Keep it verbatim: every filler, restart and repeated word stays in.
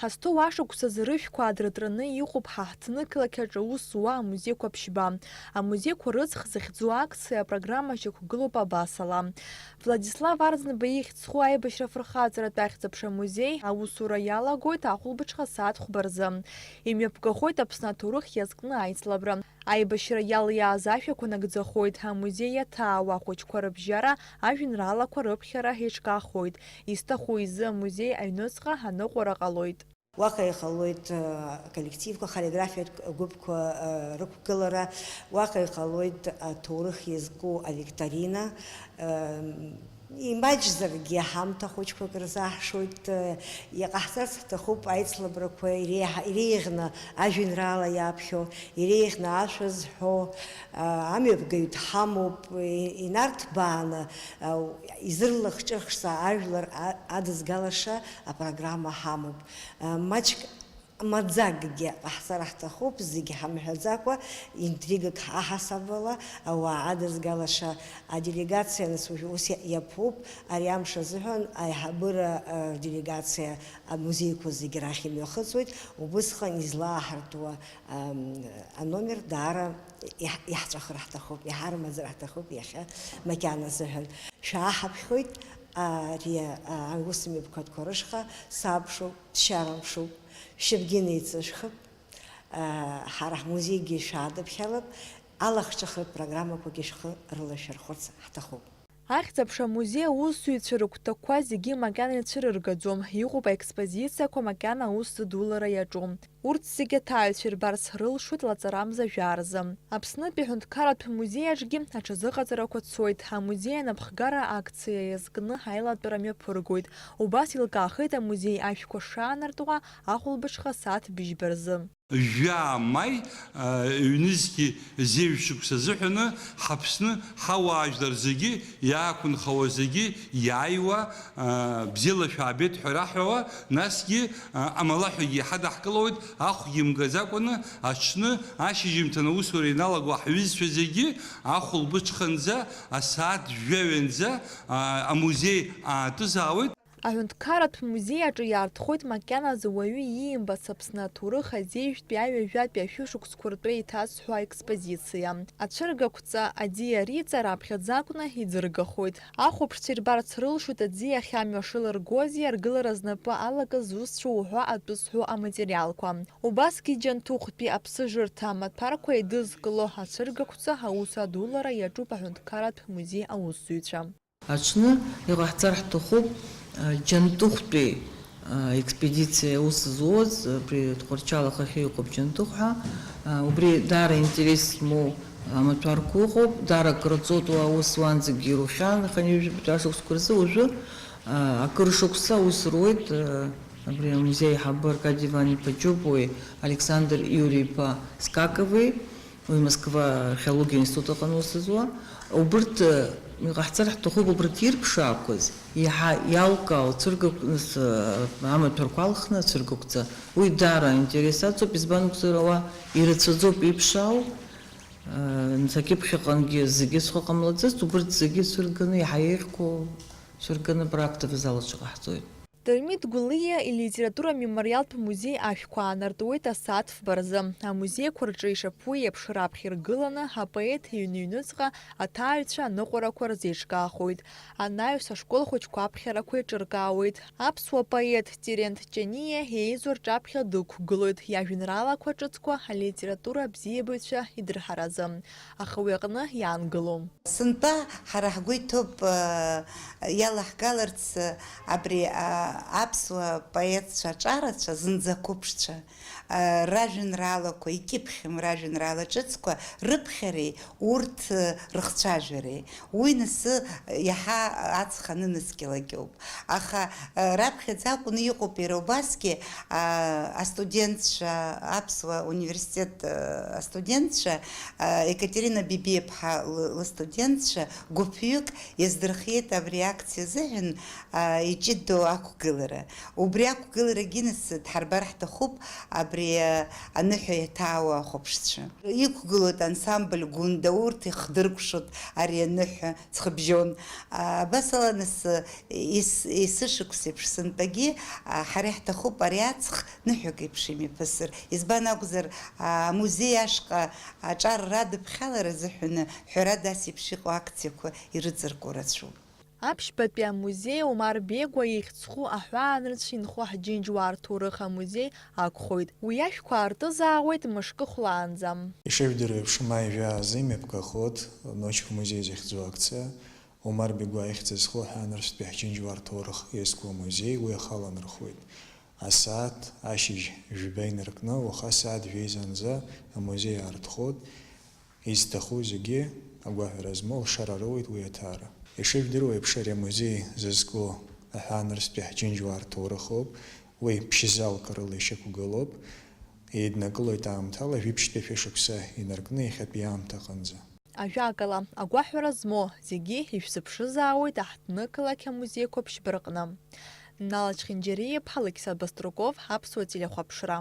Ҳазҭоу ашықәсазы рышәқәа аадыртраны иҟоуп ҳа ҳҭнықалақь аҿы аус зуа амузеиқәа ԥшьба. Амузеиқәа рыҵх захьӡу акциа апрограмма шьақәгылоуп абасала. Владислав Арӡынба ихьӡ зху аибашьра афырхаҵаратә ахьӡ-аԥша амузеи аусура иалагоит ахәылбыҽха сааҭ хәба рзы. Имҩаԥгахоит Аԥсны аҭоурых иазкны аицлабра. Аибашьра иалиааз ашәақәа нагӡахоит, амузеи иаҭаауа ахәыҷқәа рыбжьара ажәеинраалақәа рыԥхьара еиҿкаахоит. Изҭаху изы амузеи аҩныҵҟа аныҟәара ҟалоит. Уаҟа иҟалоит, э, коллективқәа, хореографиатә гәыԥқәа, э, рықәгылара, уаҟа иҟалоит аҭоурых иазку авикторина, э, имаҷзаргьы ҳамҭа хәыҷқәак рзаҳшоит, э, иҟаҳҵарц ҳҭахуп аицлабрақәа иреиҳа-, иреиӷьны ажәеинраала иаԥхьо, иреиӷьны ашәа зҳәо, э, амҩаԥгаҩ дҳамоуп, и-, инарҭбааны, э, изырлахҿыхша ажәлар а-, адызгалаша апрограмма ҳамоуп. Э, маҷк Маӡакгьы ҟаҳҵар ҳҭахуп, зегь ҳамҳәаӡакәа, интригак ҳаҳасабала, ауаа адызгалаша аделегациа, нас, уажә ус иа-, иаԥуп, ари амш азыҳәан аиҳабыра, э, делегациа амузеиқәа зегь рахь имҩахыҵуеит, убысҟан излааҳартуа, ам, аномер даара иаҳ-, иаҳҵәахыр ҳҭахуп, иҳармаӡар ҳҭахуп иахьа макьана азыҳәан. Шәааҳаԥхьоит, ари, а, аусмҩаԥгатәқәа рышҟа сабшоуп, дшьарамшуп. Шьыбгьы неиҵышәхып, ҳара ҳмузеигьы шәаадыԥхьалап, алахҿыхратә программақәагьы шәхы рылашәырхәырц ҳҭахуп. Ахьӡ-аԥша амузеи аусзуҩцәа рыгәҭакқәа зегьы макьана ицәырыргаӡом, иҟоуп аекспозициақәа макьана аус зыдулара иаҿу. Урҭ зегьы аҭааҩцәа ирбарц рылшоит лаҵарамза жәаа рзы. Аԥснытәи аҳәынҭқарратә музеи аҿгьы аҽазыҟаҵарақәа цоит, амузеи анапхгара акциа иазкны аилатәара мҩаԥыргоит. Убас еилкаахеит амузеи ашәқәа шаанартуа ахәылбыҽха сааҭ быжьба рзы. Жәаа маи, а, ҩнызқьи зеижә шықәса азыҳәаны ҳаԥсны ҳауаажәлар зегьы, иаақәынхауа зегьы иааиуа, а, бзиала шәаабеит ҳәа раҳәауа, насгьы, а, амалаҳәагьы иҳадаҳкылауеит, ахәгьы мгаӡакәаны аҽны ашьыжьымҭан аусура ианалаго ҳҩызцәа зегьы ахәылбыҽханӡа, асааҭ жәаҩанӡа, а, амузеи аатәызаауеит. Аҳәынҭқарратә музеи аҿы иаартхоит макьаназы уаҩы иимбац Аԥсны аҭоурых азеижәтәи аҩажәатәи ашәышықәсқәа ртәы еиҭазҳәо аекспозициа. Ацәыргақәҵа аӡиа риҵа раԥхьаӡа акәны иӡыргахоит. Ахәаԥшцәа ирбарц рылшоит аӡиахь амҩа шылыргози аргылара знапы алакыз зусҭцәоу уҳәа атәы зҳәо аматериалқәа. Убасгьы Џьанҭыхәтәи аԥсыжырҭа амаҭәарқәа еидызкыло ацәыргақәҵа аус адулара иаҿуп аҳәынҭқарратә музеи аусзуҩцәа. Аҽны иҟаҳҵар ҳҭахуп, а, Џьантыхәтәи, а, експедициа аус зуаз, абри Тҟәарчал ахахьы иҟоуп Џьантыхә ҳәа. А, убри даара интерес змоу амаҭәарқәа ыҟоуп, даара акыр ҵуеит уа аус уанӡагьы ирухьан, хынҩажәи жәаба шықәсқәа рзы, уажәы, а, акыр шықәса аус руеит, а, абри амузеи аиҳабы Аркадий Иван-иԥа Џьопуи Александр Иури-иԥа Скакови. Уи Москва археологиа институт аҟны аус зуа. Убырҭ, э, иҟаҳҵар ҳҭахуп, убырҭ ирԥшаақәаз, иаҳа иалкаау цәыргақә-, с-, амаҭәарқәа алхны ацәыргақәҵа. Уи даара аинтерес аҵоуп, избан акәзар, ауаа ирацәаӡоуп иԥшаау, э, нас акьыԥхьаҟангьы зегьы схы ҟамлаӡацт, убырҭ зегьы цәырганы иаҳа еиӷьқәоу цәырганы абра актовый зал аҿы ҟаҳҵоит. Дырмит Гәлиа илитература мемориалтә музеи ашәқәа аанартуеит асааҭ фба рзы. Амузеиқәа рҿы ишаԥу еиԥш раԥхьа иргыланы апоет иҩны-ҩныҵҟа аҭааҩцәа аныҟәарақәа рзеиҿкаахоит. Анаҩс ашкол хәыҷқәа аԥхьарақәа еиҿыркаауеит. Аԥсуа поет Терент Ҷаниа еизо рҿаԥхьа дықәгылоит иажәеинраалақәа ҿыцқәа алитература абзиабаҩцәа идырҳаразы. Аха уи аҟны иаангылом. Сынтәа ҳара ҳгәы иҭоуп, э, иалаҳгаларц, э, абри, а, аԥсуа поетцәа аҿарацәа, зынӡа қәыԥшцәа, э, ражәеинраалақәа, икьыԥхьым ражәеинраала ҿыцқәа рыԥхьареи урҭ, э, рыхцәажәареи. Уи нас, э, иаҳа аҵх анынаскьалак иоуп. Аха, э, раԥхьаӡа акәны иҟоуп иара убасгьы, а, астудентцәа, аԥсуа университет, э, астудентцәа, э, Екатерина Бибиаԥҳа лы-, лыстудентцәа гәыԥҩык иаздырхиеит абри акциа азыҳәан, а, иҷыдоу ақә-, ақәгылара. Убри ақәгыларагьы нас дҳарбар ҳҭахуп абри аныҳәа иаҭаауа ахәаԥшцәа. Иқәгылоит ансамбль Гәында, урҭ ихдыркәшоит ари аныҳәа ҵхыбжьон. Абас ала нас ес-, есышықәс еиԥш сынтәагьы ҳара иаҳҭахуп ари аҵх ныҳәак еиԥш имҩаԥысыр. Избан акәзар, амузеи ашҟа аҿар радыԥхьалара азыҳәаны ҳәарада ас еиԥш иҟоу акциақәа ирыҵаркуа рацәоуп. Аԥшьбатәи амузеи Омар Бегәа ихьӡ зху аҳәаанырцә инхо ҳџьынџьуаа рҭоурых амузеи акәхоит. Уи ашәқәа аартызаауеит мышкы хәлаанӡа. Ишыжәдыруа еиԥш, ма ижәаазы имҩаԥгахоит Ночь в музее захьӡу акциа. Омар Бегәа ихьӡ зху аҳәаанырцәтәи ҳџьынџьуаа рҭоурых иазку амузеи уи ахала нырхуеит. Асааҭ ашьыжь жәба инаркны, уаха асааҭ жәеизанӡа амузеи аартхоит. Изҭаху зегьы агәаҳәара змоу алшара роуеит уи аҭаара. Ишыжәдыруа еиԥш, ари амузеи зызку аҳәаанырцәтәи ҳџьынџьуаа рҭоурых ауп, уи ԥшьзалк рыла ишьақәгылоуп, еиднакылоит аамҭала жәиԥшьтәи шәышықәса инаркны иахьатәи аамҭа аҟынӡа. Ажәакала, агәаҳәара змоу зегьы ишәзыԥшызаауеит аҳҭнықалақь амузеиқәа ԥшьба рҟны. Нала Чхинџьариа-иԥҳа, Алықьса Баструков, Аԥсуа телехәаԥшра.